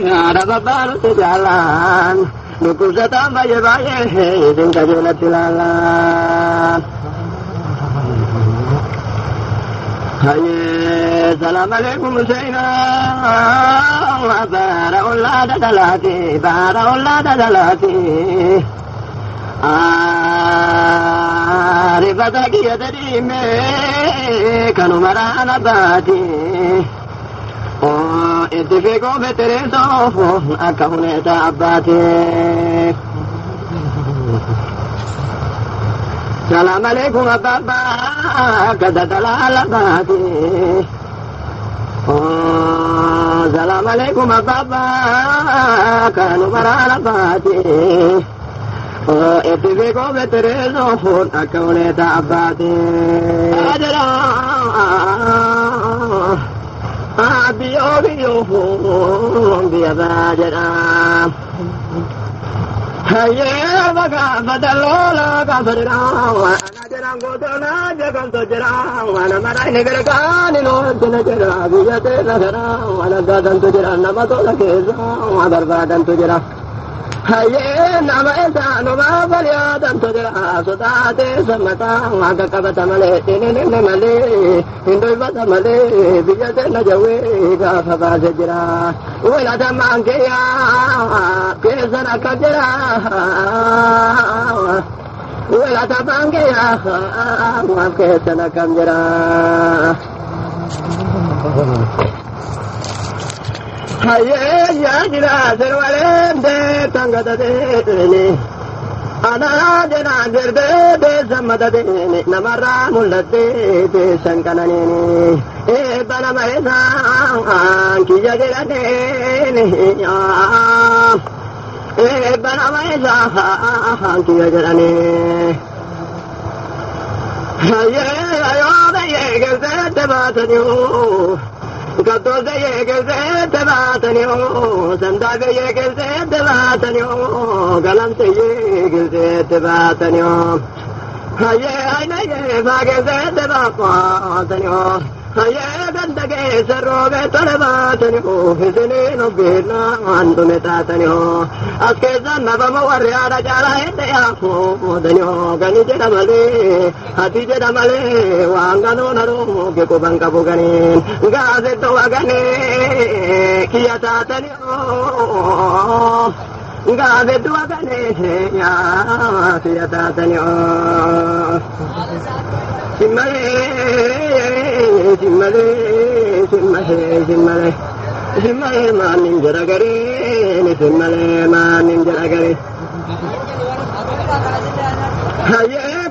Haadha jaalaan dhukkubsataan baay'ee baay'ee isin qajeelatti ilaalaan. Hayyee salaam aleekum seenaa baara ollaa dadalaati baara ollaa dadalaati. Rifata kiyya tadiimee kanuma raana baati. Itti fiiguu fettereessoo akka huneeta abbaati. Salaam aleekum abbaabaa akka dadalaa labaati. Salaam aleekum abbaabaa kanuma raana baati. Itti fiiguu fettereessoo akka huneeta abbaati. Biyyoo biyyoo biyya baa jedha. Hayyee gaafa loola gaafa jira ana jedhan gootona jeeqamto jira waan mara inni gargaani loontina jira biyya teessa kana waan addaadantu jira nama tola keessa waan barbaadantu jira. Hayyee nama isaanuma baliyaadantu jira sodaatee sammataa waan qaqqabata malee inni malee hin dhoybata malee biyya teessa jawwee gaafa baase jira. Wilatamaan kiyyaa keessan akka jira. Wilatamaan kiyyaa waan keessan akkam jira. Hayyee yaa jira sirwaleen deetan gatateeni. Anaa jedhaan sirbee teessan matateeni namarraa mul'attee teessan kananiini. Eebba nama isaan kiyya jedhaneeni. Eebba nama isaan kiyya jedhanii. Hayyee yoo bayyee galteette baatanii. Kattoota yeekelseette baatanii sandaa yeekelseette baatanii galamte yeekelseette baatanii hayyee aynayee faakelseette baatanii hayyee ganda keessa roobee tole baatanii isiniin obbeennaa waan dhume taatanii as keessa nafama warri haadha caalaa hedde yaafuudhanii gani jedha malee hati jedha malee waan ganoon haroo quban qabu ganiin gaafettoo waganee kiyya taatanii gaafettu waganee kiyya taatanii simmalee simmalee simmalee simmalee simmalee maanin jedha garee simmalee maanin jedha garee. Hayyee.